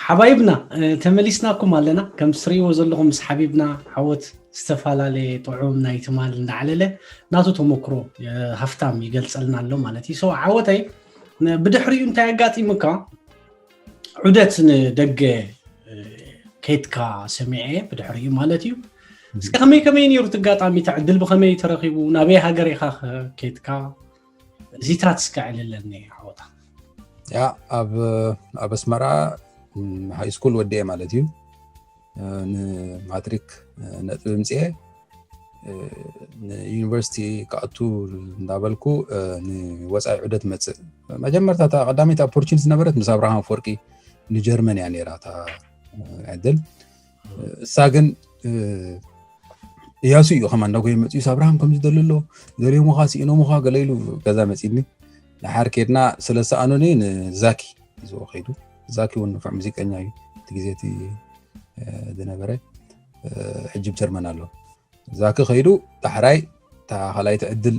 ሓባይብና ተመሊስናኩም ኣለና። ከም ትሪእዎ ዘለኹም ምስ ሓቢብና ዓወት ዝተፈላለየ ጥዑም ናይ ትማል እንዳዓለለ ናቱ ተመክሮ ሃፍታም ይገልጸልና ኣሎ ማለት እዩ። ሰው ዓወተይ ብድሕሪኡ እንታይ ኣጋጢሙካ? ዑደት ንደገ ሄድካ ሰሚዐ ብድሕሪኡ ማለት እዩ። እስከ ከመይ ከመይ ነይሩ እቲ ኣጋጣሚ፣ እቲ ዕድል ብኸመይ ተረኺቡ፣ ናበይ ሃገር ኢኻ ከ-፣ ኬድካ? እዚታት እስከ ዕልለኒ ዓወታ። ያ ኣብ ኣብ ኣስመራ ሃይ ስኩል ወዲኤ ማለት እዩ። ንማትሪክ ነጥቢ ምፅኤ ንዩኒቨርሲቲ ክኣቱ እንዳበልኩ ንወፃኢ ዑደት መፅእ። መጀመርታ እታ ቀዳመይቲ ኦፖርቹኒቲ ዝነበረት ምስ ኣብርሃም ኣፈወርቂ ንጀርመን እያ ነይራ እታ ዕድል። እሳ ግን እያሱ እዩ ከማ እንዳጎየ መፅኡ፣ ኣብርሃም ከምዚ ደሊ ኣሎ፣ ደልዮምኻ ስኢኖምኻ ገለ ኢሉ ገዛ መፂኒ። ድሓር ኬድና ስለ ዝሰኣኑኒ ንዛኪ ይዝዎ ከይዱ። ዛኪ እውን ንፉዕ ሙዚቀኛ እዩ እቲ ግዜ እቲ ዝነበረ፣ ሕጂ ብ ጀርመን ኣሎ። ዛኪ ከይዱ ዳሕራይ እታ ካልኣይቲ ዕድል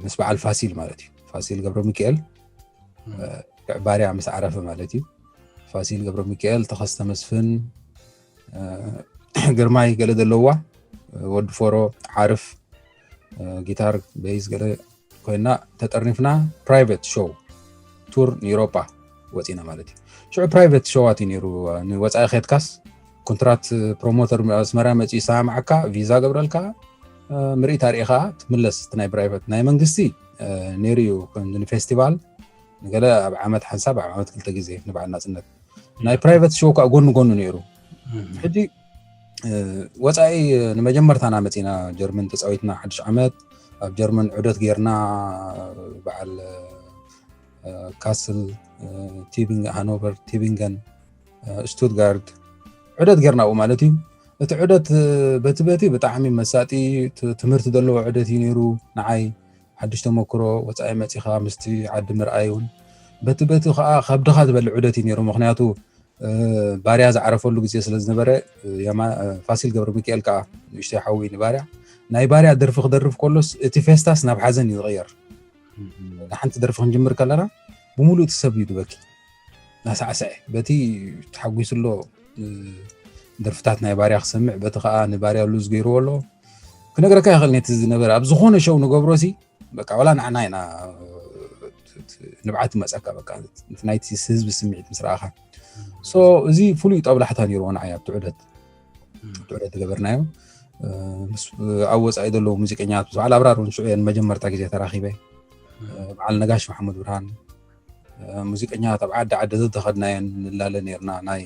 ምስ በዓል ፋሲል ማለት እዩ፣ ፋሲል ገብረ ሚካኤል ባርያ ምስ ዓረፈ ማለት እዩ። ፋሲል ገብረ ሚካኤል፣ ተኸስተ መስፍን፣ ግርማይ ገለ ዘለዋ፣ ወዲ ፎሮ፣ ዓርፍ፣ ጊታር፣ ቤዝ ገለ ኮይና ተጠርኒፍና ፕራይቬት ሾው ቱር ንኤሮጳ ወፂና ማለት እዩ። ሽዑ ፕራይቬት ሾዋት እዩ ነይሩ። ንወፃኢ ኸድካስ ኮንትራት ፕሮሞተር ኣስመራ መፂኡ ይሰማምዓካ፣ ቪዛ ገብረልካ፣ ምርኢት ኣርኢኻ ትምለስ። እቲ ናይ ፕራይቬት፣ ናይ መንግስቲ ነይሩ እዩ። ከም ንፌስቲቫል ንገለ ኣብ ዓመት ሓንሳብ ኣብ ዓመት ክልተ ግዜ ንበዓል ናፅነት። ናይ ፕራይቬት ሾው ከዓ ጎኒ ጎኒ ነይሩ። ሕጂ ወፃኢ ንመጀመርታና መፂና ጀርመን ተፃዊትና ሓድሽ ዓመት ኣብ ጀርመን ዑደት ጌርና፣ በዓል ካስል፣ ሃኖቨር፣ ቲቢንገን፣ ስቱትጋርድ ዑደት ጌርና ኣብኡ ማለት እዩ። እቲ ዑደት በቲ በቲ ብጣዕሚ መሳጢ ትምህርቲ ዘለዎ ዑደት እዩ ነይሩ ንዓይ። ሓድሽ ተመክሮ፣ ወፃኢ መፂኻ ምስቲ ዓዲ ምርኣይ እውን በቲ በቲ ከዓ ከብድኻ ዝበልዕ ዑደት እዩ ነይሩ። ምክንያቱ ባርያ ዝዓረፈሉ ግዜ ስለ ዝነበረ፣ ፋሲል ገብረ ሚካኤል ከዓ ንእሽተይ ሓዊ ንባርያ፣ ናይ ባርያ ደርፊ ክደርፍ ከሎስ እቲ ፌስታስ ናብ ሓዘን እዩ ዝቕየር። ንሓንቲ ደርፊ ክንጅምር ከለና ብምሉእ እቲ ሰብ እዩ ዝበኪ ናሳዕስዐ። በቲ ተሓጒሱ ኣሎ ደርፍታት ናይ ባርያ ክሰምዕ፣ በቲ ከዓ ንባርያ ሉዝ ገይርዎ ኣሎ። ክነግረካ ይኽእል ነቲ ዝነበረ ኣብ ዝኾነ ሸው ንገብሮ ሲ በቃ ዋላ ንዓና ኢና ንብዓት መፀካ በቃ ናይቲ ህዝቢ ስምዒት ምስ ረኣኻ። ሶ እዚ ፍሉይ ጠብላሕታ ነይርዎ ንዓይ ኣብቲ ዑደት። ኣብቲ ዑደት ዝገበርናዮ ምስ ኣብ ወፃኢ ዘለዉ ሙዚቀኛት ምስ በዓል ኣብራር እውን ሽዑ እየን መጀመርታ ግዜ ተራኺበ። በዓል ነጋሽ መሓሙድ ብርሃን፣ ሙዚቀኛታት ኣብ ዓዲ ዓዲ ዘተኸድናየን ንላለ ነርና። ናይ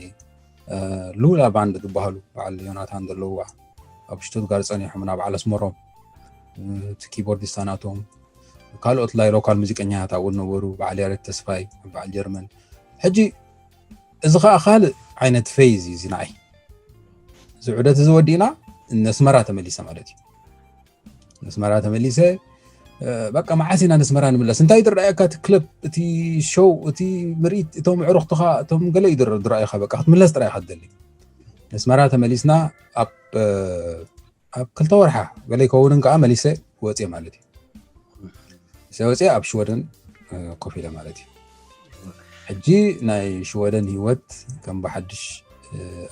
ሉላ ባንድ ዝበሃሉ በዓል ዮናታን ዘለውዋ ኣብ ሽቱትጋርድ ፀኒሖም ናብ በዓል ኣስመሮም እቲ ኪቦርዲስታ ናቶም፣ ካልኦት ናይ ሎካል ሙዚቀኛታት ኣብኡ ነበሩ፣ በዓል ያሬድ ተስፋይ በዓል ጀርመን። ሕጂ እዚ ከዓ ካልእ ዓይነት ፌዝ እዩ እዚ ንዓይ። እዚ ዑደት እዚ ወዲእና ነስመራ ተመሊሰ ማለት እዩ። ነስመራ ተመሊሰ በቃ መዓስ ኢና ነስመራ ንምለስ? እንታይ ዝረኣየካ እቲ ክለብ፣ እቲ ሾው፣ እቲ ምርኢት፣ እቶም ኣዕሩኽትኻ፣ እቶም ገለ እዩ ዝረኣዩኻ። በቃ ክትምለስ ጥራይ ኢኻ ትደሊ። ነስመራ ተመሊስና ኣብ ኣብ ክልተ ወርሓ ገለ ይከውንን ከዓ መሊሰ ወፅየ ማለት እዩ። መሊሰ ወፅየ ኣብ ሽወደን ኮፍ ኢለ ማለት እዩ። ሕጂ ናይ ሽወደን ህይወት ከም ብሓድሽ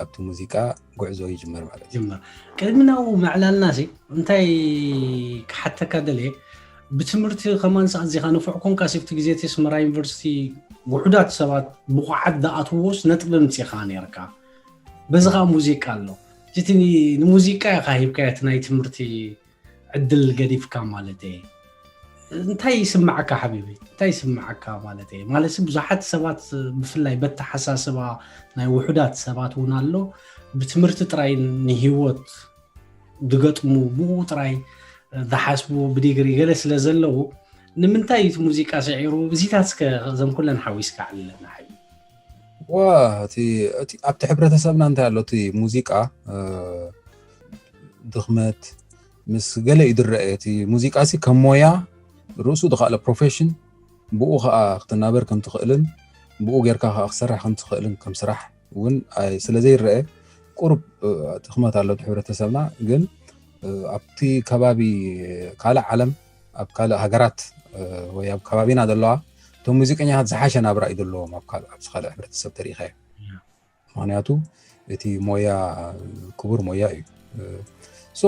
ኣብቲ ሙዚቃ ጉዕዞ ይጅመር ማለት እዩ። ጅመር። ቅድሚ ናብኡ ምዕላልና ሲ እንታይ ክሓተካ ደልየ፣ ብትምህርቲ ከማን ሲ ኣዚኻ ንፉዕ ኮንካ ሲ ኣብቲ ግዜ እቲ ኣስመራ ዩኒቨርሲቲ ውሑዳት ሰባት ብቑዓት ዝኣትውዎስ ነጥቢ ኣምጺእኻ ነይርካ። በዚ ኸዓ ሙዚቃ ኣሎ። እቲ ንሙዚቃ ኢኻ ሂብካዮ እቲ ናይ ትምህርቲ ዕድል ገዲፍካ ማለት እየ። እንታይ ይስምዓካ ሓቢቢ? እንታይ ይስምዓካ ማለት እየ? ማለት ብዙሓት ሰባት ብፍላይ በተሓሳስባ ናይ ውሑዳት ሰባት እውን ኣሎ። ብትምህርቲ ጥራይ ንህይወት ዝገጥሙ ብኡ ጥራይ ዝሓስቡ ብዲግሪ ገለ ስለ ዘለዉ ንምንታይ እቲ ሙዚቃ ስዒሩ? እዚታት እስከ እዘም ኩለን ሓዊስካ ዕልለና ሓቢቢ። ዋ እቲ ኣብቲ ሕብረተሰብና እንታይ ኣሎ እቲ ሙዚቃ ድኽመት ምስ ገለ እዩ ዝረአ። እቲ ሙዚቃ ሲ ከም ሞያ ርእሱ ዝኸኣለ ፕሮፌሽን ብኡ ከዓ ክትናበር ከም ትኽእልን ብኡ ጌርካ ከዓ ክሰርሕ ከም ትኽእልን ከም ስራሕ እውን ስለ ዘይረአ ቁሩብ ድኽመት ኣሎ እቲ ሕብረተሰብና። ግን ኣብቲ ከባቢ ካልእ ዓለም ኣብ ካልእ ሃገራት ወይ ኣብ ከባቢና ዘለዋ እቶም ሙዚቀኛታት ዝሓሸ ናብራ እዩ ዘለዎም ኣብዚ ካልእ ሕብረተሰብ ተሪኢኻዮ። ምክንያቱ እቲ ሞያ ክቡር ሞያ እዩ። ሶ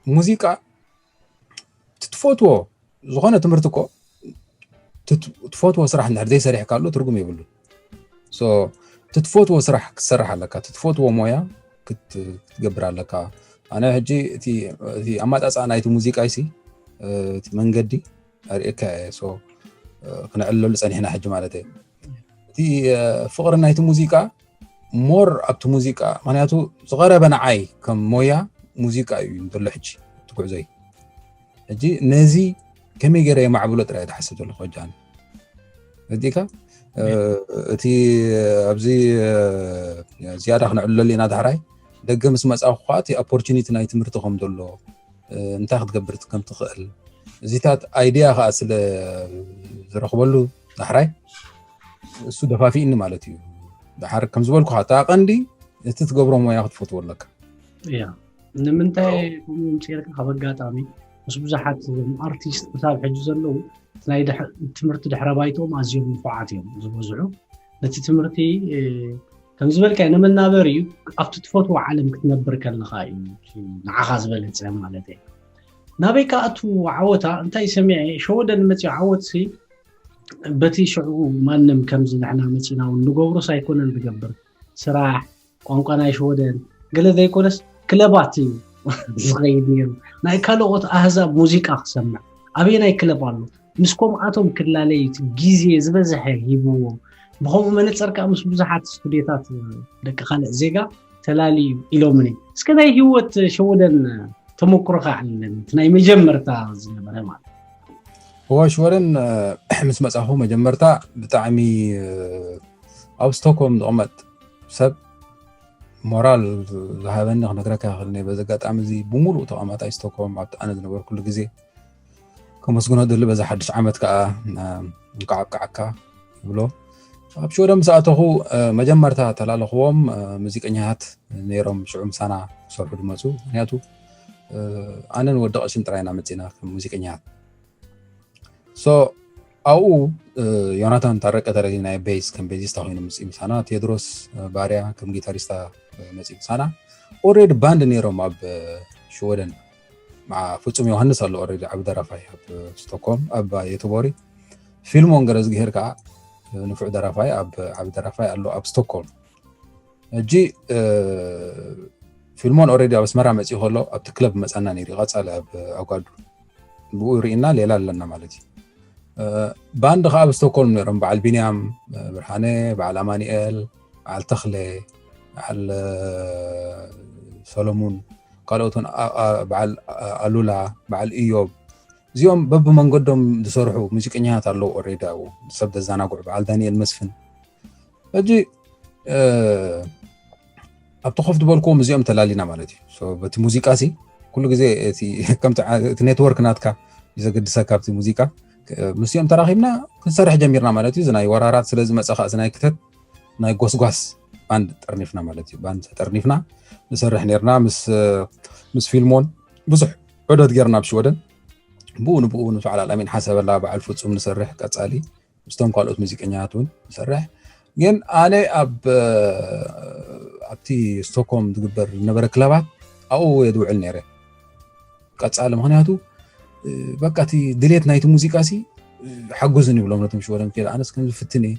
ሙዚቃ ትትፈትዎ ዝኾነ ትምህርቲ እኮ ትፈትዎ ስራሕ እንድሕር ዘይሰሪሕካሉ ትርጉም የብሉን። ሶ ትትፈትዎ ስራሕ ክትሰርሕ ኣለካ፣ ትትፈትዎ ሞያ ክትገብር ኣለካ። ኣነ ሕጂ እቲ ኣማፃፃ ናይቲ ሙዚቃ ይሲ እቲ መንገዲ ኣርእካ እየ። ክንዕለሉ ፀኒሕና ሕጂ ማለት እየ። እቲ ፍቕሪ ናይቲ ሙዚቃ ሞር ኣብቲ ሙዚቃ፣ ምክንያቱ ዝቐረበ ንዓይ ከም ሞያ ሙዚቃ እዩ ዘሎ ሕጂ እቲ ጉዕዞይ። ሕጂ ነዚ ከመይ ገይረ የማዕብሎ ጥራይ ዝሓስብ ዘለኹ ጃኒ። እዚካ እቲ ኣብዚ ዝያዳ ክንዕለሉ ኢና ዳሕራይ ደገ ምስ መፃኹ ከዓ እቲ ኦፖርቹኒቲ ናይ ትምህርቲ ከም ዘሎ እንታይ ክትገብር ከም ትኽእል እዚታት ኣይድያ ከዓ ስለ ዝረኽበሉ ዳሕራይ እሱ ደፋፊእኒ ማለት እዩ። ዳሓር ከም ዝበልኩ እታ ቀንዲ እቲ ትገብሮ ሞያ ክትፈትዎ ኣለካ። እያ ንምንታይ ከምኡ ምፅርካ ካብ ኣጋጣሚ ምስ ብዙሓት ኣርቲስት ክሳብ ሕጂ ዘለዉ ናይ ትምህርቲ ድሕረ ባይቶም ኣዝዮም ንፉዓት እዮም ዝበዝሑ። ነቲ ትምህርቲ ከም ዝበልካ ንመናበሪ እዩ። ኣብቲ ትፈትዎ ዓለም ክትነብር ከለካ እዩ ንዓኻ ዝበለፀ ማለት እዩ። ናበይ ከኣቱ ዓወታ እንታይ ሰሚዐ ሸወደን መፅዮ ዓወት ሲ በቲ ሽዑ ማንም ከምዚ ንሕና መፂና እውን ንገብሮስ ኣይኮነን ዝገብር ስራሕ ቋንቋ ናይ ሽወደን ገለ ዘይኮነስ ክለባት እዩ ዝኸይድ ነይሩ። ናይ ካልኦት ኣህዛብ ሙዚቃ ክሰምዕ ኣበየናይ ክለብ ኣሎ ምስ ከምኣቶም ክላለዩ ግዜ ዝበዝሐ ሂብዎ። ብከምኡ መነፀር ከዓ ምስ ብዙሓት ስቱዲዮታት ደቂ ካልእ ዜጋ ተላልዩ ኢሎምኒ። እስከ ናይ ህይወት ሸወደን ተመክሮካ ኣለኒ እቲ ናይ መጀመርታ ዝነበረ ማለት እወ ሽወደን ምስ መፃኹ መጀመርታ ብጣዕሚ ኣብ ስቶክሆልም ዝቕመጥ ሰብ ሞራል ዝሃበኒ ክነግረካ ይኽእል። በዚ ኣጋጣሚ እዚ ብምሉእ ተቐማጣይ ስቶክሆልም ኣብቲ ኣነ ዝነበርኩሉ ግዜ ከመስግኖ ደሊ በዚ ሓድሽ ዓመት ከዓ እንኳዕ ኣብቃዓካ ይብሎ። ኣብ ሽወደን ምስ ኣተኹ መጀመርታ ተላለኽዎም ሙዚቀኛታት ነይሮም ሽዑ ምሳና ክሰርሑ ዝመፁ። ምክንያቱ ኣነን ወዲ ቀሽን ጥራይና መፂና ከም ሙዚቀኛታት። ሶ ኣብኡ ዮናታን ታረቀ ተረዲ ናይ ቤዝ ከም ቤዚስታ ኮይኑ ምፅእ ምሳና፣ ቴድሮስ ባርያ ከም ጊታሪስታ መፅእ ምሳና። ኦሬዲ ባንድ ነይሮም ኣብ ሽወደን። ፍፁም ዮሃንስ ኣሎ ኦሬዲ ዓቢ ደራፋይ ኣብ ስቶክሆልም ኣብ የትቦሪ። ፊልሞን ገረዝግሄር ከዓ ንፉዕ ደራፋይ ኣብ ዓቢ ደራፋይ ኣሎ ኣብ ስቶክሆልም። ሕጂ ፊልሞን ኦሬዲ ኣብ ኣስመራ መፅኡ ከሎ ኣብቲ ክለብ መፃና ነይሩ ቀፃሊ ኣብ ኣጓዱ ብኡ ርኢና ሌላ ኣለና ማለት እዩ። ባንድ ከዓ ኣብ ስቶክሆልም ነይሮም በዓል ቢንያም ብርሃነ፣ በዓል ኣማኒኤል፣ በዓል ተኽለ፣ በዓል ሰሎሙን፣ ካልኦትን በዓል ኣሉላ፣ በዓል እዮብ፣ እዚኦም በብመንገዶም ዝሰርሑ ሙዚቀኛታት ኣለዉ። ኦሬዲ ኣብኡ ሰብ ዘዘናግዑ በዓል ዳንኤል መስፍን። ሕጂ ኣብቲ ኮፍ ዝበልክዎም እዚኦም ተላሊና ማለት እዩ። በቲ ሙዚቃ ሲ ኩሉ ግዜ እቲ ኔትወርክ ናትካ እዩ ዘገድሰካ። ኣብቲ ሙዚቃ ምስኦም ተራኺብና ክንሰርሕ ጀሚርና ማለት እዩ። ናይ ወራራት ስለዝመፀ ከዓ ናይ ክተት ናይ ጎስጓስ ባንድ ጠርኒፍና ማለት እዩ። ባንድ ተጠርኒፍና ንሰርሕ ነርና ምስ ፊልሞን ብዙሕ ዑደት ገርና ኣብ ሽወደን። ብኡ ንብኡ ንፍዓል ኣላሚን ሓሰበላ በዓል ፍፁም ንሰርሕ ቀፃሊ ምስቶም ካልኦት ሙዚቀኛታት እውን ንሰርሕ። ግን ኣነ ኣብ ኣብቲ ስቶክሆልም ዝግበር ዝነበረ ክለባት ኣብኡ እየ ዝውዕል ነይረ ቀፃሊ። ምክንያቱ በቃ እቲ ድሌት ናይቲ ሙዚቃ ሲ ሓጉዝን ይብሎም ነቶም ሽወደን ከይድ ኣነስ ከምዚ ፍትን እየ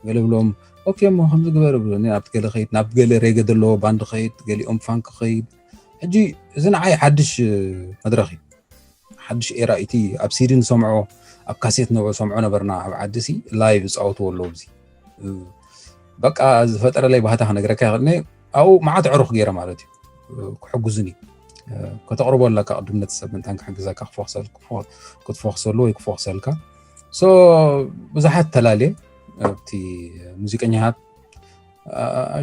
ገለ ብሎም ኦኬ እሞ ከምዚ ግበር ብሎኒ ናብቲ ገለ ከይድ ናብ ገለ ሬገ ዘለዎ ባንድ ከይድ ገሊኦም ፋንክ ከይድ። ሕጂ እዚ ንዓይ ሓድሽ መድረኽ እዩ። ሓድሽ ኤራ እቲ ኣብ ሲዲ ንሰምዖ ኣብ ካሴት ሰምዖ ነበርና ኣብ ዓዲ ሲ ላይቭ ዝፃወትዎ ኣለዉ እዚ በቃ ዝፈጠረለይ ባህታ ክነግረካ ይኽእል ኣብኡ መዓት ዕሩኽ ገይረ ማለት እዩ ክሕግዙኒ ከተቕርቦ ኣለካ ቅድምነት ሰብ ምንታን ክሕግዘካ ክትፎክሰሉ ወይ ክፎክሰልካ ብዙሓት ተላልየ ኣብቲ ሙዚቀኛታት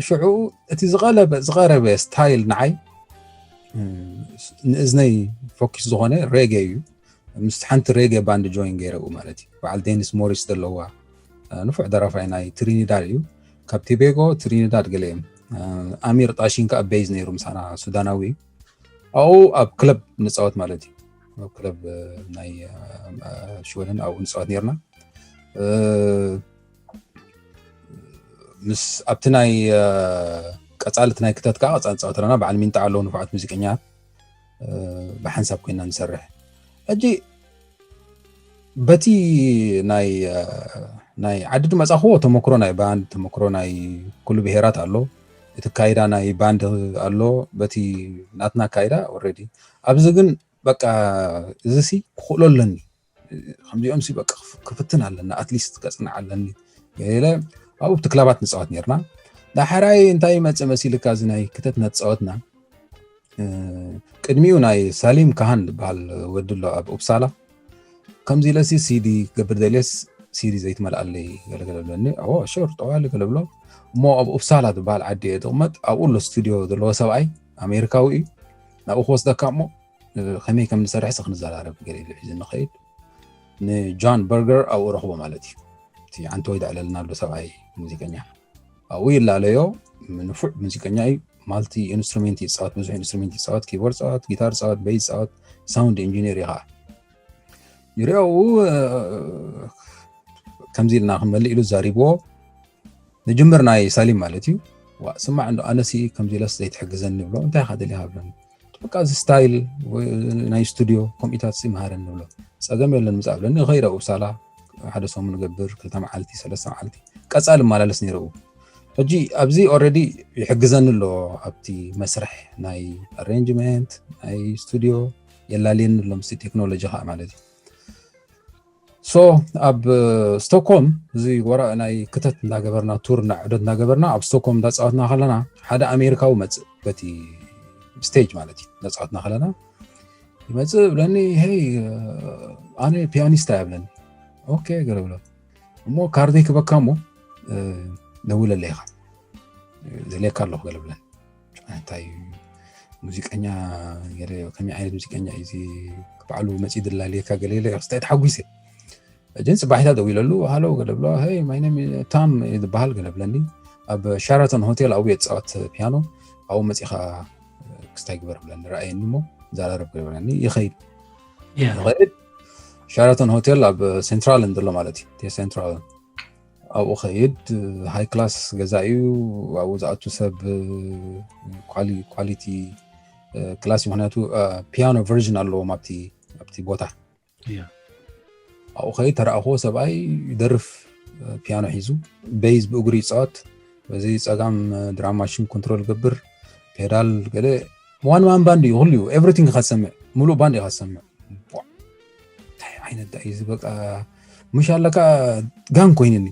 ሽዑ እቲ ዝቐረበ ስታይል ንዓይ ንእዝነይ ፎኪስ ዝኾነ ሬጌ እዩ። ምስ ሓንቲ ሬጌ ባንድ ጆይን ገይረ ማለት እዩ። በዓል ዴኒስ ሞሪስ ዘለዋ ንፉዕ ደራፋይ ናይ ትሪኒዳድ እዩ። ካብ ቲቤጎ ትሪኒዳድ ገለ እዮም። ኣሚር ጣሺን ከዓ ቤዝ ነይሩ ምሳና ሱዳናዊ እዩ። ኣብኡ ኣብ ክለብ ንፃወት ማለት እዩ። ኣብ ክለብ ናይ ሽወደን ኣብኡ ንፃወት ነርና። ምስ ኣብቲ ናይ ቀፃልቲ ናይ ክተት ከዓ ቀፃሊ ንፃወት ኣለና። በዓል ሚንጣ ኣለዉ ንፉዓት ሙዚቀኛት ብሓንሳብ ኮይና ንሰርሕ። ሕጂ በቲ ናይ ናይ ዓዲ ድመፃኽዎ ተመክሮ ናይ ባንድ፣ ተመክሮ ናይ ኩሉ ብሄራት ኣሎ። እቲ ካይዳ ናይ ባንድ ኣሎ። በቲ ናትና ካይዳ ኦልሬዲ ኣብዚ ግን በቃ እዚ ሲ ክኽእሎ ኣለኒ፣ ከምዚኦም ሲ በቃ ክፍትን ኣለና፣ ኣትሊስት ከፅንዕ ኣለኒ ኢለ ኣብኡ ኣብቲ ክለባት ንፃወት ነርና። ዳሕራይ እንታይ ይመፅእ መሲልካ፣ እዚ ናይ ክተት እናተፃወትና ቅድሚኡ ናይ ሳሊም ካሃን ዝበሃል ወዲ ኣሎ ኣብ ኡፕሳላ። ከምዚ ኢለሲ ሲዲ ክገብር ደልየስ ሲዲ ዘይትመልኣለይ ገለገለ ብለኒ። ኦ ሹር ጠዋሊ ገለ ብሎ። እሞ ኣብ ኡፕሳላ ዝበሃል ዓዲ እየ ዝቕመጥ፣ ኣብኡ ኣሎ ስቱዲዮ ዘለዎ ሰብኣይ ኣሜሪካዊ እዩ። ናብኡ ክወስደካ እሞ ከመይ ከም ንሰርሕስ ክንዘራረብ ገለ ኢሉ ሒዙ ንኸይድ። ንጆን በርገር ኣብኡ ረኽቦ ማለት እዩ። እቲ ዓንተወይ ዘዕለልና ኣሎ ሰብኣይ ሙዚቀኛ። ኣብኡ ይላለዮ። ንፉዕ ሙዚቀኛ እዩ። ማልቲ ኢንስትሩሜንት ይፃወት፣ ብዙሕ ኢንስትሩሜንት ይፃወት፣ ኪቦርድ ይፃወት፣ ጊታር ይፃወት፣ ቤዝ ይፃወት፣ ሳውንድ ኢንጂነር እዩ ከዓ። ይሪኦ ከምዚ ኢልና ክንመልእ ኢሉ ዛሪብዎ። ንጅምር ናይ ሳሊም ማለት እዩ። ዋ ስማዕ እንዶ ኣነሲ ከምዚ ኢለስ ዘይትሕግዘኒ ብሎ፣ እንታይ ኢኻ ደሊኻ ብለኒ። በቃ እዚ ስታይል ናይ ስቱዲዮ ከምኢታት ሲ መሃረኒ ብሎ። ፀገም የለን ምፃእ ብለኒ። ይኸይድ ኣብኡ ሳላ ሓደ ሰሙን ገብር፣ ክልተ መዓልቲ ሰለስተ መዓልቲ ቀፃሊ እመላለስ ነይረ። ሕጂ ኣብዚ ኦልሬዲ ይሕግዘኒ ኣሎ ኣብቲ መስርሕ ናይ ኣሬንጅመንት ናይ ስቱዲዮ የላልየኒ ኣሎ ምስቲ ቴክኖሎጂ ከዓ ማለት እዩ። ሶ ኣብ ስቶክሆልም እዚ ወራ ናይ ክተት እንዳገበርና ቱር እና ዕደት እንዳገበርና ኣብ ስቶክሆልም እንዳፃወትና ከለና ሓደ ኣሜሪካዊ መፅእ በቲ ስቴጅ ማለት እዩ እንዳፃወትና ከለና ይመፅእ ብለኒ። ሄይ ኣነ ፒያኒስታ እያ ብለኒ። ኦኬ ገለ ብሎ እሞ ካርደይ ክበካ እሞ ደውለለይ ኢኻ ዘልየካ ኣለኹ ገለ ብለኒ። እንታይ ሙዚቀኛ ገለ ከመይ ዓይነት ሙዚቀኛ እዩ እዚ ባዕሉ መፂኡ ድላለየካ ገለ ኢለ ክስታይ ተሓጒሰ። እጅን ፅባሒታ ደው ኢለሉ ሃሎ ገለ ብሎ ሄይ ማይ ኔም ታም ዝበሃል ገለ ብለኒ። ኣብ ሻራተን ሆቴል ኣብኡ የፃወት ፒያኖ ኣብኡ መፂኻ ክስታይ ግበር ብለኒ ረኣየኒ እሞ ዛራረብ ገለ ብለኒ ይኸይድ ይኸይድ ሻራተን ሆቴል ኣብ ሴንትራልን ዘሎ ማለት እዩ ሴንትራልን ኣብኡ ኸይድ ሃይ ክላስ ገዛ እዩ ኣብኡ ዝኣቱ ሰብ ኳሊቲ ክላስ ምክንያቱ ፒያኖ ቨርዥን ኣለዎም ኣብቲ ኣብቲ ቦታ ኣብኡ ኸይድ ተረኣኽዎ ሰብኣይ ይደርፍ ፒያኖ ሒዙ ቤዝ ብእግሩ ይፃወት በዚ ፀጋም ድራም ማሽን ኮንትሮል ገብር ፔዳል ገለ ዋን ማን ባንድ እዩ ኩሉ እዩ ኤቭሪቲንግ ኢኻ ትሰምዕ ሙሉእ ባንድ ኢኻ ትሰምዕ እንታይ ዓይነት ዳ እዚ በቃ ምሽ ኣለካ ጋን ኮይንኒ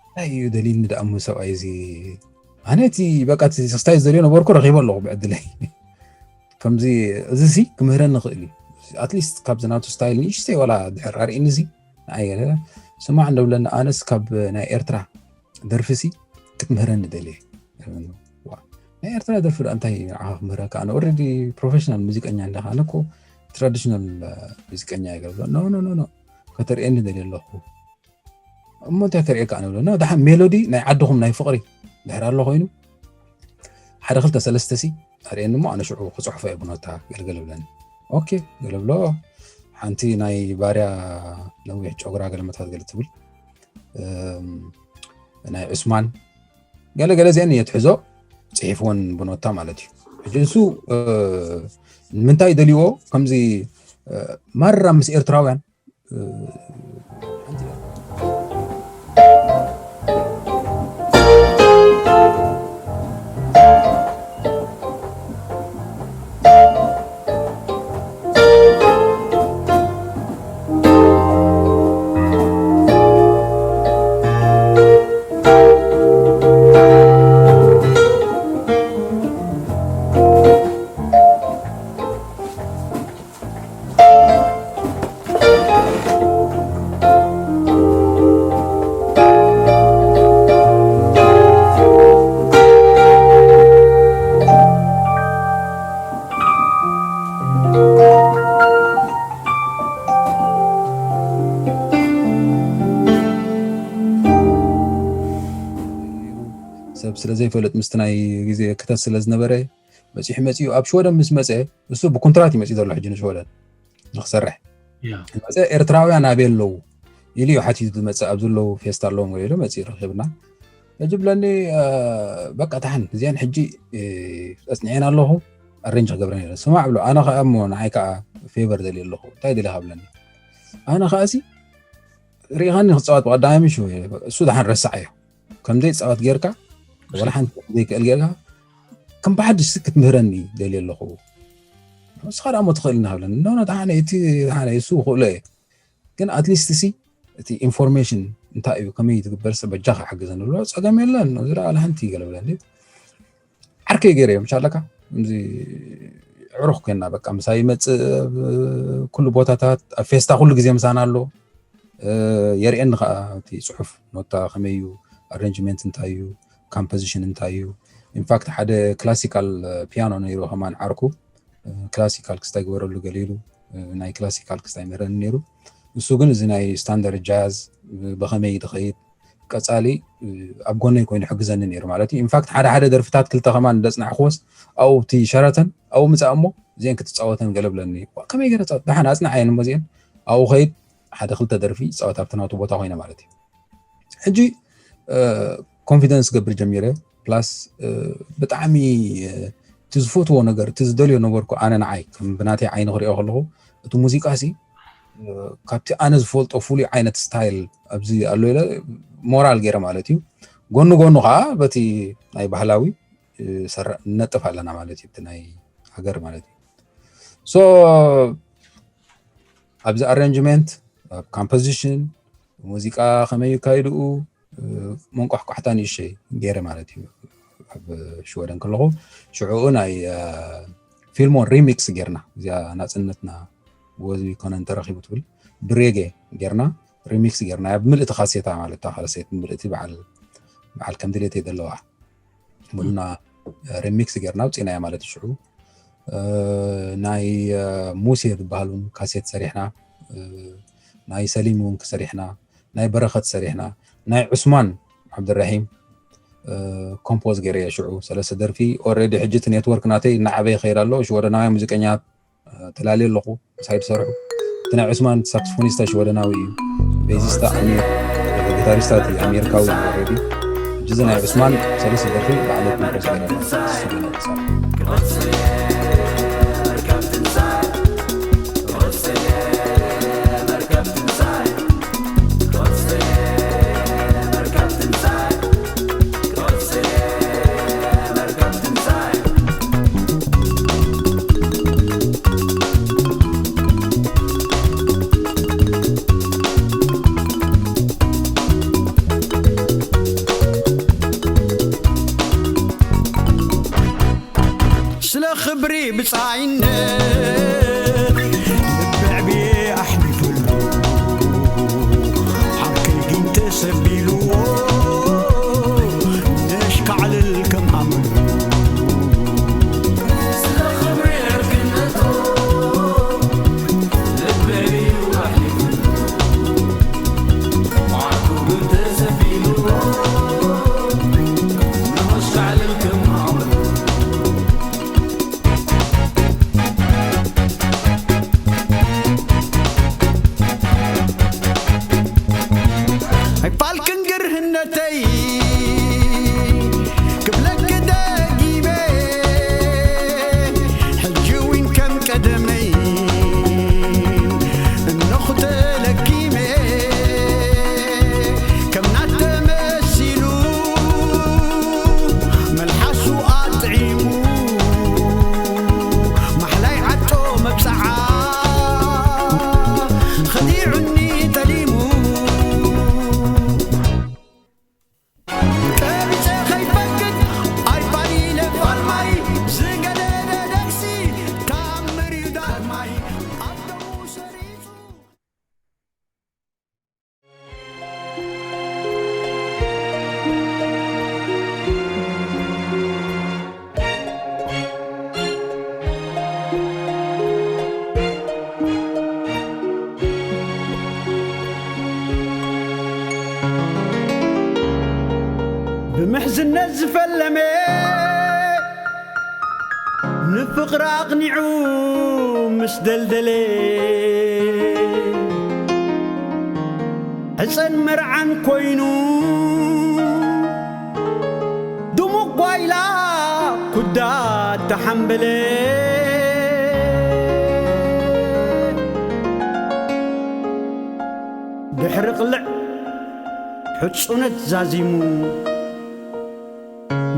እንታይ እዩ ደሊኒ ደኣ እሞ ሰብኣይ እዚ ኣነ እቲ በቃ እቲ ስታይ ዝደልዮ ነበርኩ ረኺቦ ኣለኹ ብዕድለይ ከምዚ እዚ ሲ ክምህረኒ ይኽእል እዩ ኣትሊስት ካብዚ ናቱ ስታይል ንእሽተይ ዋላ ድሕር ኣርእኒ እዚ ንኣየለ ስማዕ እንደብለኒ ኣነስ ካብ ናይ ኤርትራ ደርፊ ሲ ክትምህረኒ ደልየ ናይ ኤርትራ ደርፊ ዳ እንታይ ንዓኻ ክምህረካ ኣነ ኦልሬዲ ፕሮፌሽናል ሙዚቀኛ እንዲኻ ኣነ እኮ ትራዲሽናል ሙዚቀኛ ይገብሮ ኖ ኖ ኖ ከተርእየኒ ደልየ ኣለኹ እሞ እንታይ ከርእየካ ኣነ ብሎ ደሓን ሜሎዲ ናይ ዓድኹም ናይ ፍቕሪ ድሕር ኣሎ ኮይኑ ሓደ ክልተ ሰለስተ ሲ ኣርእየኒ እሞ ኣነ ሽዑ ክፅሕፎ እየ ብኖታ ገልገል ብለኒ ኦኬ ገለ ብሎ ሓንቲ ናይ ባርያ ነዊሕ ጨጉራ ገለመታት ገለ ትብል ናይ ዑስማን ገለ ገለ ዚአን እየ ትሕዞ ፅሒፍወን ብኖታ ማለት እዩ ሕጂ እሱ ንምንታይ ደልዎ ከምዚ ማራ ምስ ኤርትራውያን ሰብ ስለ ዘይፈልጥ ምስቲ ናይ ግዜ ክተት ስለ ዝነበረ መፂሑ መፂኡ ኣብ ሽወደን ምስ መፀ እሱ ብኮንትራት እዩ መፂኡ ዘሎ ሕጂ ንሽወደን ንክሰርሕ መፀ ኤርትራውያን ኣበይ ኣለዉ ኢሉ እዩ ሓቲቱ ዝመፀ ኣብ ዘለዉ ፌስታ ኣለዎም ገለ ኢሉ መፂኡ ረኪብና ሕጂ ብለኒ በቃ ታሕን እዚኣን ሕጂ ኣፅኒዐን ኣለኹ ኣሬንጅ ክገብረን ኢለ ስማዕ ብሎ ኣነ ከዓ እሞ ንዓይ ከዓ ፌቨር ደልየ ኣለኹ እንታይ ደሊኻ ብለኒ ኣነ ከኣሲ ርኢኻኒ ክፃወት ብቐዳማይ ምሽ እሱ ደሓን ረሳዕ እዮ። ከም ዘይፃወት ጌርካ፣ ወላ ሓንቲ ከም ዘይክእል ጌርካ፣ ከም ብሓድሽ ሲ ክትምህረኒ ደልየ ኣለኹ። ንስኻ ደኣ እሞ ትኽእል ኢና ሃብለኒ። ኖ፣ ኖ፣ ደሓነ፣ እቲ ደሓነ፣ እሱ ክእሎ እየ። ግን ኣትሊስት ሲ እቲ ኢንፎርሜሽን እንታይ እዩ፣ ከመይ ትግበር፣ ሰብ በጃኻ ሓግዘኒ ብሎ፣ ጸገም የለን፣ እዚ ደኣ ወላ ሓንቲ ገለ ብለኒ። ዓርከይ ገይረ እዮም ሻለካ፣ ከምዚ ዕሩኽ ኮይና፣ በቃ፣ ምሳይ ይመጽእ፣ ኣብ ኩሉ ቦታታት፣ ኣብ ፌስታ ኩሉ ግዜ ምሳና ኣሎ። እ፣ የርእየኒ ከኣ እቲ ጽሑፍ፣ ኖታ ከመይ እዩ፣ ኣሬንጅመንት እንታይ እዩ፣ ካምፖዚሽን እንታይ እዩ። ኢንፋክት ሓደ ክላሲካል ፒያኖ ነይሩ ከማን ዓርኩ፣ እ፣ ክላሲካል ክስታይ ግበረሉ ገለ ኢሉ፣ እ፣ ናይ ክላሲካል ክስታይ ምህረኒ ነይሩ። እሱ ግን እዚ ናይ ስታንዳርድ ጃዝ፣ እ፣ ብኸመይ ድኸይድ፣ ቀጻሊ፣ እ፣ ኣብ ጎነይ ኮይኑ ሕግዘኒ ነይሩ ማለት እዩ። ኢንፋክት ሓደ ሓደ ደርፍታት ክልተ ከማን ደጽናዕክዎስ፣ ኣብኡ እቲ ሸራተን፣ ኣብኡ ምጻእ እሞ እዚአን ክትጻወተን ገለ ብለኒ። ዋ፣ ከመይ ገይረ ጻወት? ደሓን ኣጽናዓየን እሞ እዚአን። ኣብኡ ኸይድ፣ ሓደ ክልተ ደርፊ ጻወት ኣብቲ ናቱ ቦታ ኮይነ ማለት እዩ። ሕጂ፣ እ፣ ኮንፊደንስ ገብር ጀሚረ። ፕላስ፣ እ፣ ብጣዕሚ፣ እ፣ እቲ ዝፈትዎ ነገር፣ እቲ ዝደልዮ ነበርኩ ኣነ ንዓይ፣ ከም ብናተይ ዓይኒ ክሪኦ ከለኹ፣ እቲ ሙዚቃ ሲ፣ እ፣ ካብቲ ኣነ ዝፈልጦ ፍሉይ ዓይነት ስታይል ኣብዚ ኣሎ ኢለ ሞራል ገይረ ማለት እዩ። ጎኑ ጎኑ ከዓ በቲ ናይ ባህላዊ፣ እ፣ ሰራ-፣ ንነጥፍ ኣለና ማለት እዩ፣ እቲ ናይ ሃገር ማለት እዩ። ሶ ኣብዚ ኣሬንጅመንት፣ ኣብ ካምፖዚሽን፣ ሙዚቃ ከመይ ይካይድኡ፣ እ፣ መንቋሕቋሕታ ንእሸይ ገይረ ማለት እዩ። ኣብ ሽወደን ከለኹ ሽዑኡ ናይ፣ እ፣ ፊልሞን ሪሚክስ ጌርና፣ እዚኣ ናጽነትና ወዚ ኮነን ተረኺቡ ትብል ብሬጌ ጌርና፣ ሪሚክስ ጌርና፣ ኣብ ምልእቲ ካሴታ ማለት እታ ካሴት ምልእቲ በዓል፣ በዓል ከም ድሌተይ ዘለዋ። ሙሉና ሪሚክስ ጌርና ኣውፂናያ ማለት እዩ። ሽዑ፣ እ፣ ናይ፣ እ፣ ሙሴ ዝበሃል እውን ካሴት ሰሪሕና፣ እ፣ ናይ ሰሊም እውን ክሰሪሕና፣ ናይ በረኸት ሰሪሕና፣ ናይ ዑስማን ዓብድራሂም፣ እ፣ ኮምፖዝ ገይረ እየ ሽዑ ሰለስተ ደርፊ። ኦልሬዲ ሕጂ እቲ ኔትወርክ ናተይ እናዓበየ ይኸይድ ኣሎ። ሽወደናውያን ሙዚቀኛታት ተላልየ ኣለኹ፣ ምሳይ ዝሰርሑ። እቲ ናይ ዑስማን ሳክስፎኒስታ ሽወደናዊ እዩ። ቤዚስታ ኣሚር፣ ጊታሪስታ እቲ ኣሜሪካዊ እዩ ኦልሬዲ። ሕጂ እዚ ናይ ዑስማን ሰለስተ ደርፊ ባዕለይ ኮምፖዝ ገይረ እየ። ስለ ክብሪ ብጻይነት ልቢ ዕብየ ኣሕሊፉሉ፣ ዓርከይ ግን ተሰቢልዎ ነሽካዕልል ከም ኣመሉ። ስለ ክብሪ ዕርክነቱ ልቢ ዕብዩ ኣሕሊፉሉ፣ ዓርኩ ግን ተሰቢልዎ ነሽካዕልል ከም ኣመሉ። ኣይፋልክን ግርህነተይ ክብለኪ ደጊመ፣ ሕጂ እውን ከም ቀደመይ እነኹ ተለኪመ። ከም ናተመሲሉ መልሓሱ ኣጥዒሙ፣ ማሕላይ ዓጦ መብጽዓ ኸዲዑኒ ጠሊሙ። ቀቢጸ ኸይፈቅድ ኣይፋል ኢለ ፋልማይ ዝገደደ ደቅሲ ተኣምር እዩ ዳግማይ ኣብ ደሙ ሰሪጹ። ብምሕዝነት ዝፈለመ ንፍቕራ ኣቕኒዑ ምስ ደልደለ፣ ዕጸን መርዓን ኮይኑ ድሙቕ ጓይላ ኩዳ ተሓምበለ። ድሕሪ ቅልዕ ሕጹነት ዛዚሙ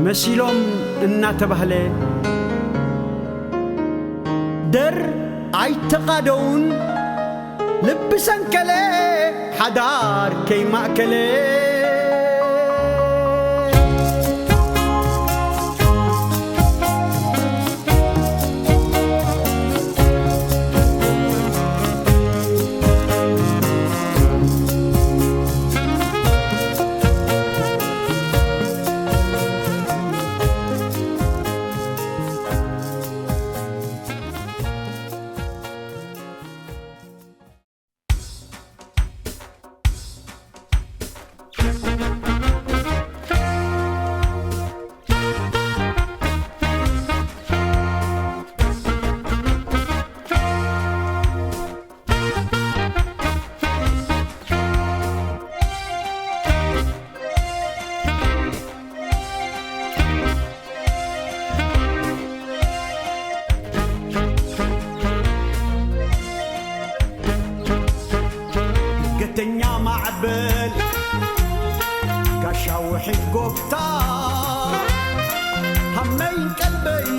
መሲሎም እናተባህለ ደር ኣይተቓደውን ልቢ ሰንከለ ሓዳር ከይማእከለ። ድንገተኛ ማዕበል ጋሻ ውሕጅ ጎፍታ ሃመይ ቀልበይ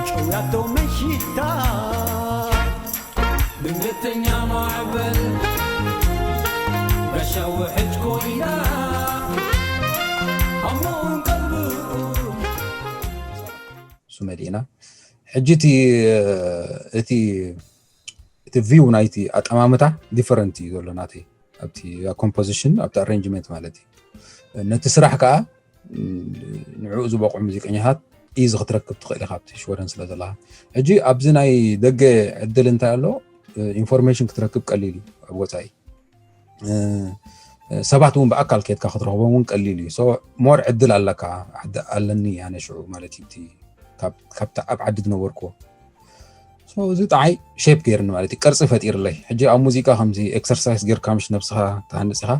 ጭውያቶ መሽታ። ድንገተኛ ማዕበል ጋሻ ውሕጅ ኮይና ሃሞን ቀልቡ እሱ መሊእና። ሕጂ እቲ እቲ እቲ ቪው ናይቲ ኣጠማምታ ዲፈረንት እዩ ዘሎ ናተይ ኣብቲ ኮምፖዚሽን ኣብቲ ኣሬንጅመንት ማለት እዩ። ነቲ ስራሕ ከዓ ንዕኡ ዝበቕዑ ሙዚቀኛታት ኢዚ ክትረክብ ትኽእል ኢኻ ኣብቲ ሽወደን ስለ ዘለኻ። ሕጂ ኣብዚ ናይ ደገ ዕድል እንታይ ኣሎ? ኢንፎርሜሽን ክትረክብ ቀሊል እዩ ኣብ ወፃኢ። ሰባት እውን ብኣካል ከድካ ክትረኽቦም እውን ቀሊል እዩ። ሞር ዕድል ኣለካ ኣለኒ ኣነ ሽዑ ማለት እዩ ካብቲ ኣብ ዓዲ ዝነበርኩዎ። እዚ ጣዓይ ሼፕ ገይርኒ ማለት እዩ ቅርፂ ፈጢርለይ። ሕጂ ኣብ ሙዚቃ ከምዚ ኤክሰርሳይስ ጌርካ ምሽ ነብስኻ ትሃንፅ ኢኻ።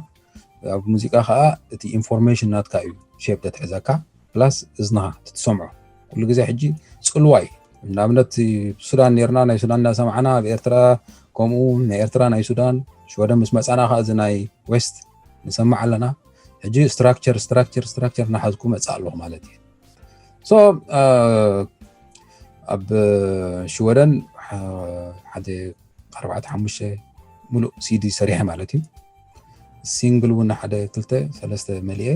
ኣብ ሙዚቃ ከዓ እቲ ኢንፎርሜሽን ናትካ እዩ ሼፕ ተትሕዘካ ፕላስ እዝንኻ ትትሰምዖ ኩሉ ግዜ ሕጂ ፅልዋ እዩ። ንኣብነት ሱዳን ነርና ናይ ሱዳን እናሰማዕና ኣብ ኤርትራ ከምኡ ናይ ኤርትራ ናይ ሱዳን ሽወደን ምስ መፃና ከዓ እዚ ናይ ዌስት ንሰማዕ ኣለና። ሕጂ ስትራክቸር ስትራክቸር ስትራክቸር እናሓዝኩ መፅእ ኣለኹ ማለት እዩ። ሶ ኣብ ሽወደን ሓደ ኣርባዕተ ሓሙሽተ ሙሉእ ሲዲ ሰሪሐ ማለት እዩ። ሲንግል እውን ሓደ ክልተ ሰለስተ መሊኤ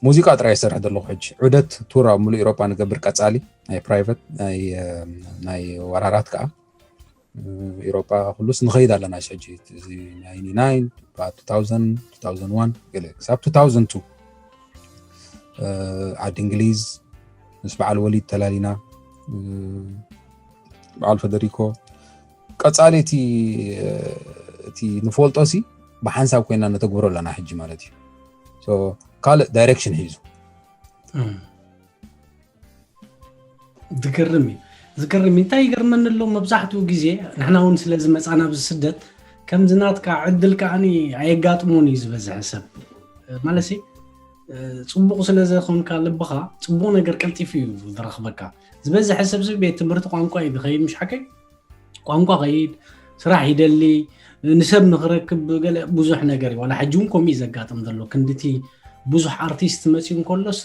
ሙዚቃ ጥራይ ይሰርሕ ዘለኹ። ሕጂ ዑደት ቱር ኣብ ሙሉእ ኤሮጳ ንገብር ቀጻሊ ናይ ፕራይቨት ናይ ወራራት ከዓ ኤሮጳ ኩሉስ ንኸይድ ኣለና። ሕጂ ናይንቲ ናይን ገለ ክሳብ ዓዲ እንግሊዝ ምስ በዓል ወሊድ ተላሊና በዓል ፈደሪኮ ቀጻሊ እቲ ንፈልጦ ሲ ብሓንሳብ ኮይና ነተግብሮ ኣለና ሕጂ ማለት እዩ። ካልእ ዳይሬክሽን ሒዙ ዝገርም እዩ። ዝገርም እዩ። እንታይ ይገርመኒ ኣሎ መብዛሕትኡ ግዜ ንሕና እውን ስለ ዝመፃና ኣብዚ ስደት ከምዚ ናትካ ዕድል ከዓኒ ኣየጋጥሞን እዩ ዝበዝሐ ሰብ ማለት ሲ ፅቡቕ ስለ ዘኾንካ ልብኻ ፅቡቕ ነገር ቀልጢፉ እዩ ዝረኽበካ። ዝበዝሐ ሰብ ሲ ቤት ትምህርቲ ቋንቋ እዩ ዝኸይድ ምሽ ሓቀይ ቋንቋ ኸይድ ስራሕ ይደሊ ንሰብ ንኽረክብ ገለ ብዙሕ ነገር እዩ። ዋላ ሕጂ እውን ከምኡ እዩ ዘጋጥም ዘሎ ክንድቲ ብዙሕ ኣርቲስት መፅዩ እንከሎስ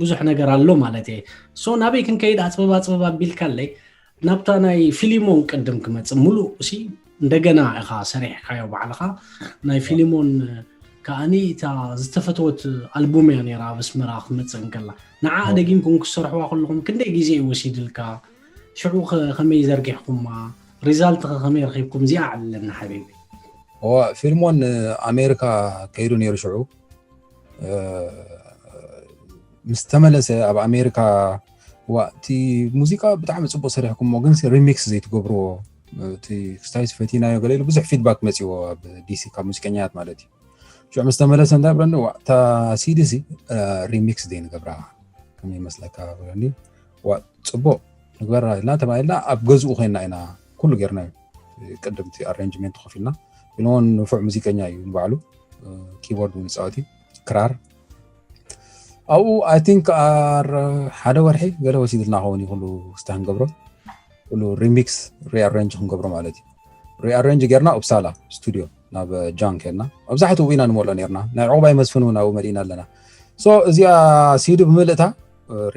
ብዙሕ ነገር ኣሎ ማለት እየ። ሶ ናበይ ክንከይድ ኣፅበብ ኣፅበብ ኣቢልካለይ ናብታ ናይ ፊሊሞን ቅድም ክመፅእ ሙሉእ ሲ እንደገና ኢኻ ሰሪሕካዮ ባዕልኻ ናይ ፊሊሞን ከዓኒ እታ ዝተፈተወት ኣልቡም እያ ነይራ ኣብ ኣስመራ ክትመፅእ እንከላ ንዓ ደጊምኩም ክሰርሕዋ ከለኹም ክንደይ ግዜ እዩ ወሲድልካ ሽዑ ከመይ ዘርጊሕኩማ ሪዛልት ከ ከመይ ረኺብኩም እዚኣ ዓብለና ሓቢቢ። እዋ ፊልሞን ኣሜሪካ ከይዱ ነይሩ ሽዑ ምስ ተመለሰ ኣብ ኣሜሪካ ዋ እቲ ሙዚቃ ብጣዕሚ ፅቡቅ ሰሪሕኩሞ ግን ሪሚክስ ዘይትገብርዎ እቲ ክስታይ ፈቲናዮ ገለ ኢሉ ብዙሕ ፊድባክ መፅዎ ኣብ ዲሲ ካብ ሙዚቀኛታት ማለት እዩ። ሽዑ ምስ ተመለሰ እንታይ ብለኒ ዋ እታ ሲዲ ሲ ሪሚክስ ደይ ንገብራ ከመይ ይመስለካ ብለኒ ዋ ፅቡቅ ንግበራ ኢልና ተባሂልና ኣብ ገዝኡ ኮይና ኢና ኩሉ ጌርናዮ ቅድምቲ ኣሬንጅመንት ኮፍ ኢልና ኢልዎን ንፉዕ ሙዚቀኛ እዩ ንባዕሉ ኪቦርድ እውን ይፃወት እዩ ክራር ኣብኡ ኣይ ቲንክ ሓደ ወርሒ ገለ ወሲድልና ከውን እዩ ኩሉ ስታ ክንገብሮ ኩሉ ሪሚክስ ሪኣሬንጅ ክንገብሮ ማለት እዩ ሪኣሬንጅ ጌርና ኡፕሳላ ስቱድዮ ናብ ጃን ኬድና። መብዛሕትኡ ኢና ንመልኦ ኔርና። ናይ ዕቑባይ መስፍን እውን ኣብኡ መሊእና ኣለና። So እዚኣ ሲዲ ብምልእታ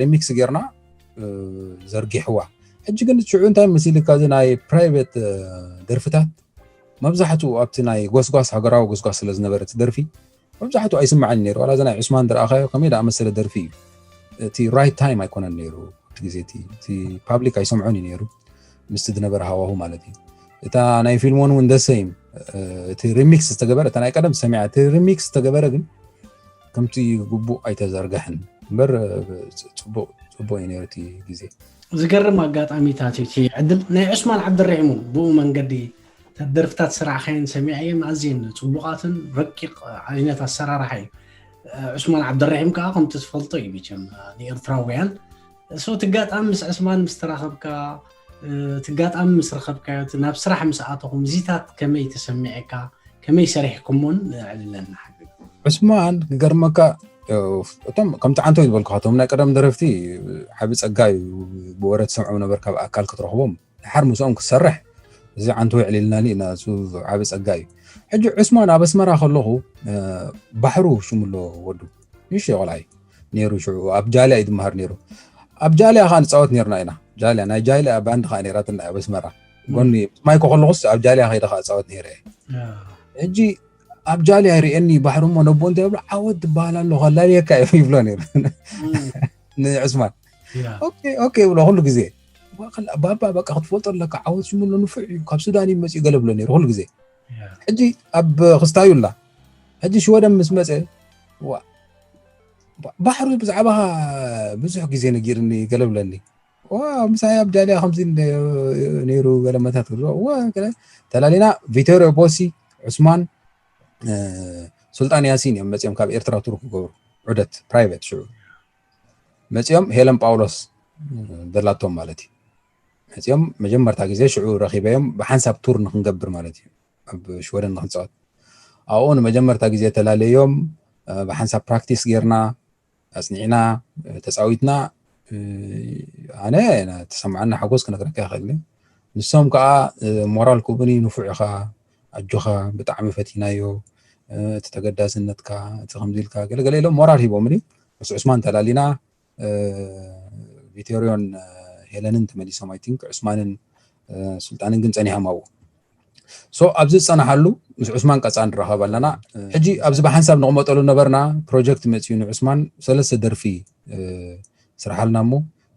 ሪሚክስ ጌርና ዘርጊሕዋ። ሕጂ ግን ሽዑ እንታይ መሲልካ፣ እዚ ናይ ፕራይቬት ደርፍታት መብዛሕትኡ ኣብቲ ናይ ጎስጓስ፣ ሃገራዊ ጎስጓስ ስለ ዝነበረ እቲ ደርፊ መብዛሕትኡ ኣይስማዕን ነይሩ። ዋላ እዚ ናይ ዑስማን ዝረኣኻዮ ከመይ ዝኣመሰለ ደርፊ እዩ። እቲ ራይት ታይም ኣይኮነን ነይሩ። እቲ ግዜ እቲ ፓብሊክ ኣይሰምዖን እዩ ነይሩ፣ ምስቲ ዝነበረ ሃዋሁ ማለት እዩ። እታ ናይ ፊልሞን እውን ደሰይም፣ እቲ ሪሚክስ ዝተገበረ፣ እታ ናይ ቀደም ሰሚዓ፣ እቲ ሪሚክስ ዝተገበረ ግን ከምቲ ግቡእ ኣይተዘርገሐን እምበር፣ ጽቡቅ ጽቡቅ እዩ ነይሩ እቲ ግዜ። ዝገርም ኣጋጣሚታት እዩ እቲ ዕድል። ናይ ዑስማን ዓብደረሒም እውን ብኡ መንገዲ፣ ደርፍታት ስራሕካየን ሰሚዐየን፣ ኣዝየን ጽቡቓትን ረቂቕ ዓይነት ኣሰራርሓ እዩ። ዑስማን ዓብደረሒም ከዓ ከምቲ ትፈልጦ እዩ መቸም ንኤርትራውያን። So እቲ ኣጋጣሚ ምስ ዑስማን ምስ ተራኸብካ፣ እቲ ኣጋጣሚ ምስ ረኸብካዮ፣ እቲ ናብ ስራሕ ምስ ኣተኹም እዚታት ከመይ ተሰሚዐካ? ከመይ ሰሪሕኩሞን ኣዕልለና ሓቢር። ዑስማን ክገርመካ፣ እቶም ከምቲ ዓንተው ዝበልኩኻ እቶም ናይ ቀደም ደረፍቲ ዓቢ ጸጋ እዩ። ብወረ ትሰምዖም ነበርካ፣ ብኣካል ክትረኽቦም፣ ድሓር ምስኦም ክትሰርሕ፣ እዚ ዓንተው የዕሊልናኒ ኢና። እሱ ዓቢ ጸጋ እዩ። ሕጂ ዑስማን ኣብ ኣስመራ ከለኹ፣ ባሕሩ ሽሙ ኣሎ ወዱ፣ ንእሽተይ ቆልዓ እዩ ነይሩ። ሽዑ ኣብ ጃልያ እዩ ዝመሃር ነይሩ። ኣብ ጃልያ ኸኣ ንጻወት ነይርና ኢና። ጃልያ፣ ናይ ጃልያ ባንድ ኸኣ ነይራትና ኣብ ኣስመራ። ጎኒ ማይኮ ከለኹስ ኣብ ጃልያ ከይደ ኸኣ እጻወት ነይረ እየ። ሕጂ ኣብ ጃልያ ይርእየኒ ባሕሩ እሞ ነቦ እንታይ ይብሎ፣ "ዓወት ትበሃል ኣሎ፣ ከላልየካ እየ" ይብሎ ነይሩ ንዕስማን። "ኦኬ፣ ኦኬ" ይብሎ ኩሉ ግዜ። "ባባ በቃ ክትፈልጦ ኣለካ፣ ዓወት ሽሙ ኣሎ፣ ንፉዕ እዩ፣ ካብ ሱዳን እዩ መጺኡ" ገለ ብሎ ነይሩ ኩሉ ግዜ። ሕጂ ኣብ ክስታዩላ፣ ሕጂ ሽወደን ምስ መጸ፣ "ዋ፣ ባሕሩ ብዛዕባኻ ብዙሕ ግዜ ነጊርኒ" ገለ ብለኒ። "ዋ፣ ምሳይ ኣብ ጃልያ ከምዚ ነ-፣ ነይሩ" ገለ መታት ክብሎ። "ዋ" ገለ ተላሊና። ቪቶሪዮ ቦሲ፣ ዑስማን፣ እ፣ ሱልጣን ያሲን እዮም መጺኦም ካብ ኤርትራ ቱር ክገብሩ፣ ዑደት ፕራይቬት። ሽዑ መጺኦም፣ ሄለን ጳውሎስ፣ እ፣ ደላቶም ማለት እዩ። መጺኦም መጀመርታ ግዜ ሽዑ ረኺበዮም፣ ብሓንሳብ ቱር ንክንገብር ማለት እዩ፣ ኣብ ሽወደን ንክንጻወት። ኣብኡ ንመጀመርታ ግዜ ተላለዮም፣ እ፣ ብሓንሳብ ፕራክቲስ ጌርና፣ ኣጽኒዕና፣ እ፣ ተጻዊትና። እ፣ ኣነ ተሰማዓኒ ሓጎስ ክነግረካ ይኽእል እየ። ንሶም ከኣ፣ እ፣ ሞራል ክህቡኒ፣ "ንፉዕ ኢኻ፣ ኣጆኻ፣ ብጣዕሚ ፈቲናዮ፣ እ፣ እቲ ተገዳስነትካ፣ እቲ ከምዚ ኢልካ" ገለ ገለ ኢሎም ሞራል ሂቦምኒ። ምስ ዑስማን ተላሊና፣ እ፣ ቪቶሪዮን፣ እ፣ ሄለንን ተመሊሶም፣ ኣይ ቲንክ ዑስማንን፣ እ፣ ሱልጣንን ግን ጸኒሖም ኣብኡ። ሶ ኣብዚ ዝጸናሓሉ ምስ ዑስማን ቀጻ ንራኸብ ኣለና። ሕጂ ኣብዚ ብሓንሳብ ንቕመጠሉ ነበርና፣ ፕሮጀክት መጺኡ ንዑስማን ሰለስተ ደርፊ፣ እ፣ ስርሓልና እሞ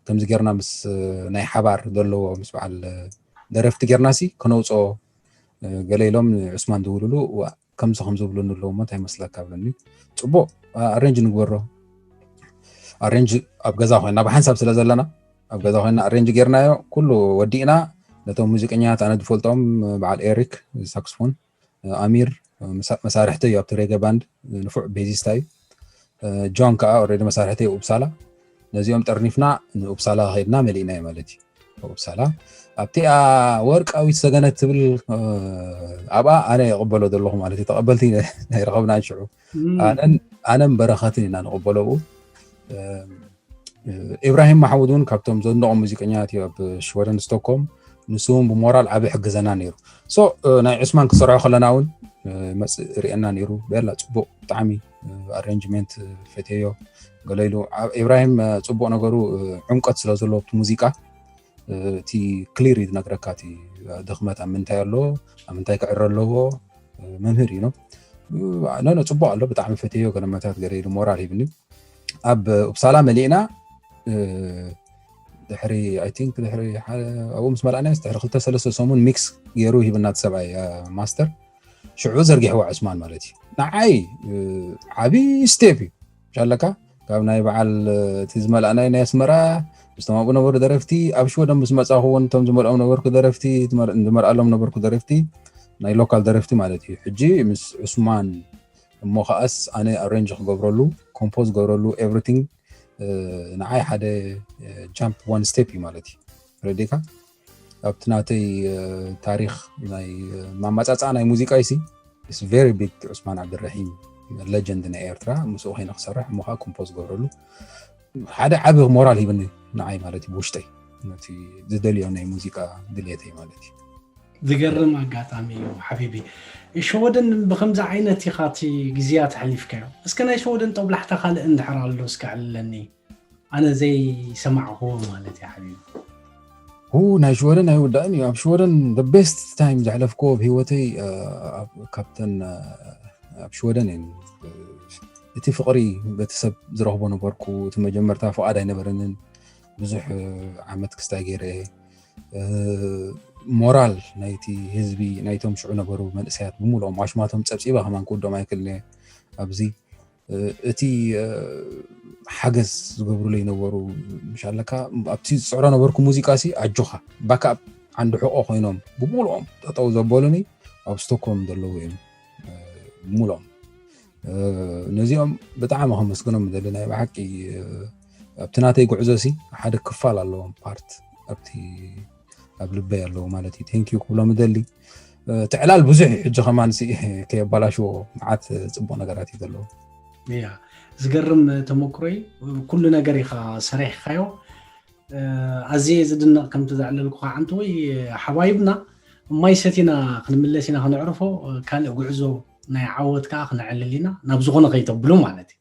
ከምዚ ጌርና ምስ፣ እ፣ ናይ ሓባር ዘለዎ ምስ በዓል፣ እ፣ ደረፍቲ ጌርና ሲ ክነውጽኦ፣ እ፣ ገለ ኢሎም ንዑስማን ዝውልሉ፣ "ዋ፣ ከምዚ ከምዚ ዝብሉኒ ኣለዉ እሞ እንታይ መስለካ?" ብለኒ። "ጽቡቕ፣ ኣ-፣ ኣሬንጅ ንግበሮ።" ኣሬንጅ ኣብ ገዛ ኮይና ብሓንሳብ ስለ ዘለና፣ ኣብ ገዛ ኮይና ኣሬንጅ ጌርናዮ፣ ኩሉ ወዲእና። ነቶም ሙዚቀኛታት ኣነ ዝፈልጦም፣ በዓል ኤሪክ ሳክስፎን፣ ኣሚር መሳ-፣ መሳርሕተይ እዩ፣ ኣብቲ ሬገ ባንድ ንፉዕ ቤዚስታ እዩ። ጆን ከዓ ኦልሬዲ መሳርሕተይ ኡፕሳላ። ነዚኦም ጠርኒፍና ንኡፕሳላ ከይድና መሊእናዮ ማለት እዩ። ኡፕሳላ ኣብቲኣ ወርቃዊት ሰገነት ትብል፣ እ፣ ኣብኣ ኣነ ይቕበሎ ዘለኹ ማለት እዩ። ተቐበልቲ ኣይረኸብናን ሽዑ። እም። ኣነን፣ ኣነን በረኸትን ኢና ንቕበሎ ብኡ። እ፣ ኢብራሂም ማሕሙድ እውን ካብቶም ዘድንቖም ሙዚቀኛታት እዩ ኣብ ሽወደን ስቶክሆልም። ንሱ እውን ብሞራል ዓቢ ይሕግዘና ነይሩ። ሶ፣ እ፣ ናይ ዑስማን ክሰርሖ ከለና እውን፣ እ፣ መጽእ ርእየና ነይሩ። ቤላ ጽቡቕ ብጣዕሚ፣ እ፣ ኣሬንጅመንት ፈትየዮ ገለ ኢሉ። ዓ-፣ ኢብራሂም፣ እ፣ ጽቡቕ ነገሩ፣ እ፣ ዕምቀት ስለ ዘለዎ ኣብቲ ሙዚቃ፣ እ፣ እቲ ክሊር እዩ ዝነግረካ፣ እቲ ድኽመት ኣብ ምንታይ ኣሎ፣ ኣብ ምንታይ ክዕረ ኣለዎ፣ እ፣ መምህር እዩ ነው። እ፣ ኖ፣ ኖ፣ ጽቡቕ ኣሎ፣ ብጣዕሚ ፈትየዮ፣ ገለመታት ገለ ኢሉ ሞራል ሂብኒ። ኣብ ኡፕሳላ መሊእና፣ እ፣ ድሕሪ፣ ኣይ ቲንክ፣ ድሕሪ ሓደ፣ ኣብኡ ምስ መላእናዮስ ድሕሪ ክልተ ሰለስተ ሰሙን ሚክስ ገይሩ ሂብና እቲ ሰብኣይ፣ እ፣ ማስተር። ሽዑ ዘርጊሕዋ ዑስማን ማለት እዩ። ንዓይ፣ እ፣ ዓቢ ስቴፕ እዩ። ሻለካ፣ ካብ ናይ በዓል፣ እ፣ እቲ ዝመላእናዮ ናይ ኣስመራ፣ ምስቶም ኣብኡ ነበሩ ደረፍቲ፣ ኣብ ሽወደን ምስ መጻኹ እውን እቶም ዝመልኦም ነበርኩ ደረፍቲ፣ ዝመር-፣ ዝመልኣሎም ነበርኩ ደረፍቲ፣ ናይ ሎካል ደረፍቲ ማለት እዩ። ሕጂ ምስ ዑስማን እሞ ከኣስ ኣነ ኣሬንጅ ክገብረሉ፣ ኮምፖዝ ክገብረሉ፣ ኤቭሪቲንግ፣ እ፣ ንዓይ ሓደ፣ እ፣ ጃምፕ ዋን ስቴፕ እዩ ማለት እዩ። ረዲካ? ኣብቲ ናተይ፣ እ፣ ታሪኽ ናይ፣ እ፣ ማማጻጻ ናይ ሙዚቃ ይሲ፣ it's very big። ዑስማን ዓብደልረሒም፣ ሌጀንድ ናይ ኤርትራ፣ ምስኡ ኮይነ ክሰርሕ፣ እሞ ከኣ ኮምፖዝ ገብረሉ። ሓደ ዓቢ ሞራል ሂብኒ ንዓይ ማለት እዩ፣ ብውሽጠይ። ነቲ ዝደልዮ ናይ ሙዚቃ ድልየተይ ማለት እዩ። ዝገርም ኣጋጣሚ እዩ ሓቢቢ። ሸወደን ብከምዚ ዓይነት ኢኻ እቲ ግዜያት ኣሕሊፍካዮ። እስከ ናይ ሸወደን ጦብላሕታ ካልእ እንድሕር ኣሎ እስከ ዕልለኒ። ኣነ ዘይሰማዕኩዎ ማለት እዩ ሓቢቢ። ሁ ናይ ሽወደን ኣይወዳእን እዩ። ኣብ ሽወደን the best time ዘሕለፍኩዎ ኣብ ህይወተይ እ፣ ኣብ- ካብተን እ፣ ኣብ ሽወደን እየን። እ፣ እቲ ፍቕሪ በቲ ሰብ ዝረኽቦ ነበርኩ። እቲ መጀመርታ ፍቓድ ኣይነበረንን። ብዙሕ እ፣ ዓመት ክስታይ ገይረ እየ። እ፣ ሞራል ናይቲ ህዝቢ ናይቶም ሽዑ ነበሩ መንእሰያት ብምሉኦም ዋሽማቶም ጸብጺባ ከማን ክውዶም ኣይክልን እየ። ኣብዚ እ፣ እቲ እ፣ ሓገዝ ዝገብሩለይ ነበሩ ምሻለካ ኣብቲ ዝፅዕሮ ነበርኩ ሙዚቃ ሲ ኣጆኻ ባካፕ ዓንዲ ሕቆ ኮይኖም ብምሉኦም ጠጠው ዘበሉኒ ኣብ ስቶክሆልም ዘለዉ እዮም እ፣ ብምሉኦም እ፣ ነዚኦም ብጣዕሚ ከመስግኖም ደሊ ናይ ብሓቂ እ፣ ኣብቲ ናተይ ጉዕዞ ሲ ሓደ ክፋል ኣለዎም ፓርት ኣብቲ ኣብ ልበይ ኣለዉ ማለት እዩ ቴንኪዩ ክብሎም ደሊ እቲ ዕላል ብዙሕ እዩ ሕጂ ከማን ሲ ከየባላሽዎ መዓት ፅቡቅ ነገራት እዩ ዘለዎ ያ ዝገርም ተመክሮ እዩ። ኩሉ ነገር ኢኻ ሰሪሕካዮ። ኣዝየ ዝድነቕ ከምቲ ዘዕለልኩኻ ዓንተወይ ሓባይብና ማይ ሰቲና ክንምለስ ኢና ክነዕርፎ ካልእ ጉዕዞ ናይ ዓወት ከዓ ክነዕልል ኢና ናብ ዝኾነ ከይተብሉ ማለት እዩ።